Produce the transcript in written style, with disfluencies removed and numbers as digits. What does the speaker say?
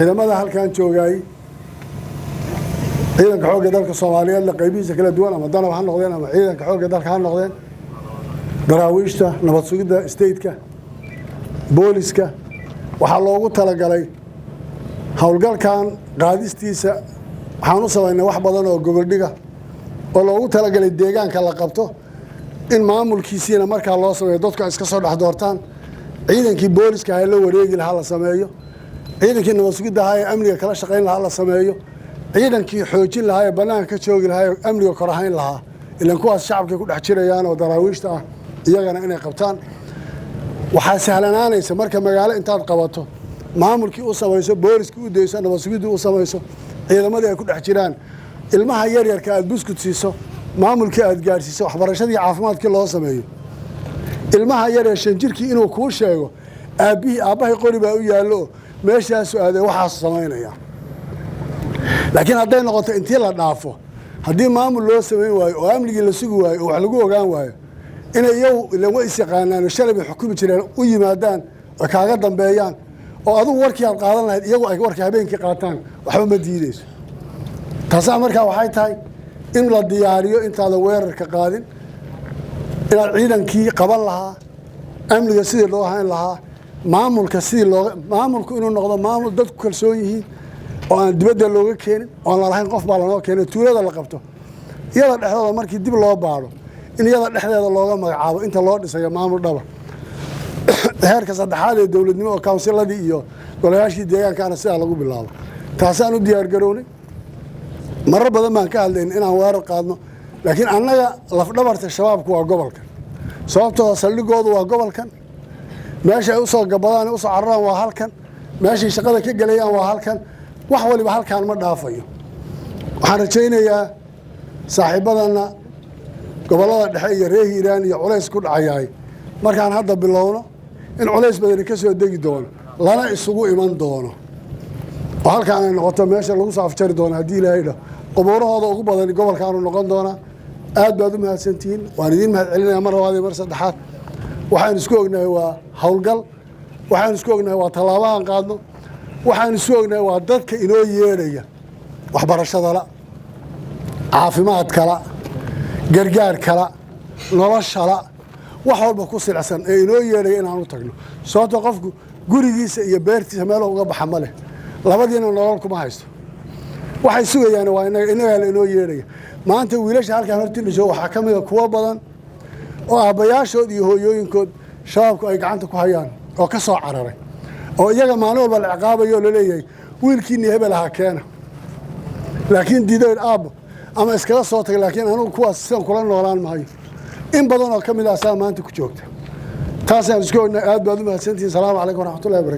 Ciidamada halkan joogaay, ciidanka xoogga dalka Soomaaliyeed la qaybihiisa kala duwan, ama Danab ha noqdeen ama ciidanka xoogga dalka ha noqdeen, daraawiishta, nabad sugidda stateka, booliska, waxaa loogu talagalay howlgalkan qaadistiisa. Waxaan u samaynay wax badan oo gogoldhiga oo loogu talagalay deegaanka la qabto in maamulkiisiina markaa loo sameeyo, dadku ay iska soo dhex doortaan, ciidankii booliska ahaa la wareegi lahaa la sameeyo, ciidankii nabad sugidda ahaa ee amniga kala shaqayn lahaa la sameeyo, ciidankii xoojin lahaa ee bannaanka ka joogi lahaa ee amniga kor ahayn lahaa, ilan kuwaas shacabkay ku dhex jirayaan oo daraawiishta ah, iyagana inay qabtaan. Waxaa sahlanaanaysa marka magaalo intaad qabato, maamulkii u samayso, booliskii u dayso, nabad sugiddii u samayso, ciidamadii ay ku dhex jiraan, ilmaha yaryarka aad buskut siiso, maamulkii aad gaadhsiiso, waxbarashadii, caafimaadkii loo sameeyo, ilmaha yaryar 5 jirkii inuu kuu sheego aabbihii, "Aabbahay qori baa u yaallo, meeshaasu aadee," waxaasu samaynaya. Laakiin hadday noqoto intii la dhaafo, haddii maamul loo samayn waayo oo amnigii la sugi waayo oo wax lagu ogaan waayo, inay iyagu ilan way is yaqaanaan, shalay bay xukumi jireen, u yimaadaan oo kaaga dambeeyaan oo adugu warkii aad qaadan lahayd iyagu ay warka habeenkii qaataan, waxba ma diideyso. Taasaa markaa waxay tahay in la diyaariyo intaadan weerarka qaadin inaad ciidankii qaban lahaa, amniga sidii loo hayn lahaa, maamulka sidii looga maamulku inuu noqdo maamul dadku kalsoon yihiin oo aan dibadda looga keenin, oon lalahayn qof baa lanoo keenay. Tuulada la qabto iyada dhexdooda markii dib loo baadho in iyada dhexdeeda looga magacaabo inta loo dhisayo maamul dhaba, heerka saddexaad ee dowladnimo oo counciladii iyo golayaashii deegaankaana sidaa lagu bilaabo. Taasaan u diyaar garownay. Marar badan baan ka hadlayn inaan weerar qaadno, laakiin annaga lafdhabarta Shabaabku waa gobolkan, sababtoo saldhigoodu waa gobolkan. Meesha ay usoo gabadaan, usoo cararaan waa halkan, meeshay shaqada ka gelayaan waa halkan, wax waliba halkaan ma dhaafayo. Waxaan rajaynayaa saaxiibadana gobollada dhexe iyo reer Hiiraan iyo culays ku dhacayahay markaan hadda bilowno in culays badani ka soo degi doono, lana isugu iman doono oo halkaan ay noqoto meesha lagu soo afjari doono haddii Ilaahay dhaho. Qubuurahooda ugu badani gobolkaanu noqon doonaa. Aad baad u mahadsantihiin, waan idiin mahad celinaya mar labaad iyo mar saddexaad. Waxaan isku ognahay waa howlgal, waxaan isku ognahay waa tallaabahan qaadno, waxaan isku ognahay waa dadka inoo yeedhaya, waxbarashadala, caafimaadkala, gargaarkala, noloshala, wax walba ku silcsan ee inoo yeedhaya inaan u tagno. Sababto qofku gurigiisa iyo beertiisa meel uga baxa ma leh, labadiina nolol kuma haysto. Waxay sugayaan waa inaga, innagaa la inoo yeedhaya. Maanta wiilasha halkaan hortiina jooga waxaa ka mida kuwo badan oo aabbayaashood iyo hooyooyinkood Shabaabku ay gacanta ku hayaan oo ka soo cararay, oo iyaga maalin walba la ciqaabayo oo laleeyahay, "Wiilkiinii hebel ahaa keena," laakiin diidayn, "Aabbo, ama iskaga soo tagay, laakiin anugu kuwaas sidan kula noolaan maayo." In badan oo ka mid ah saa maanta ku joogta. Taasaan isku ognahay. Aad baad u mahadsantihiin. Salaamu calaykum waraxmatullahi wabarakatu.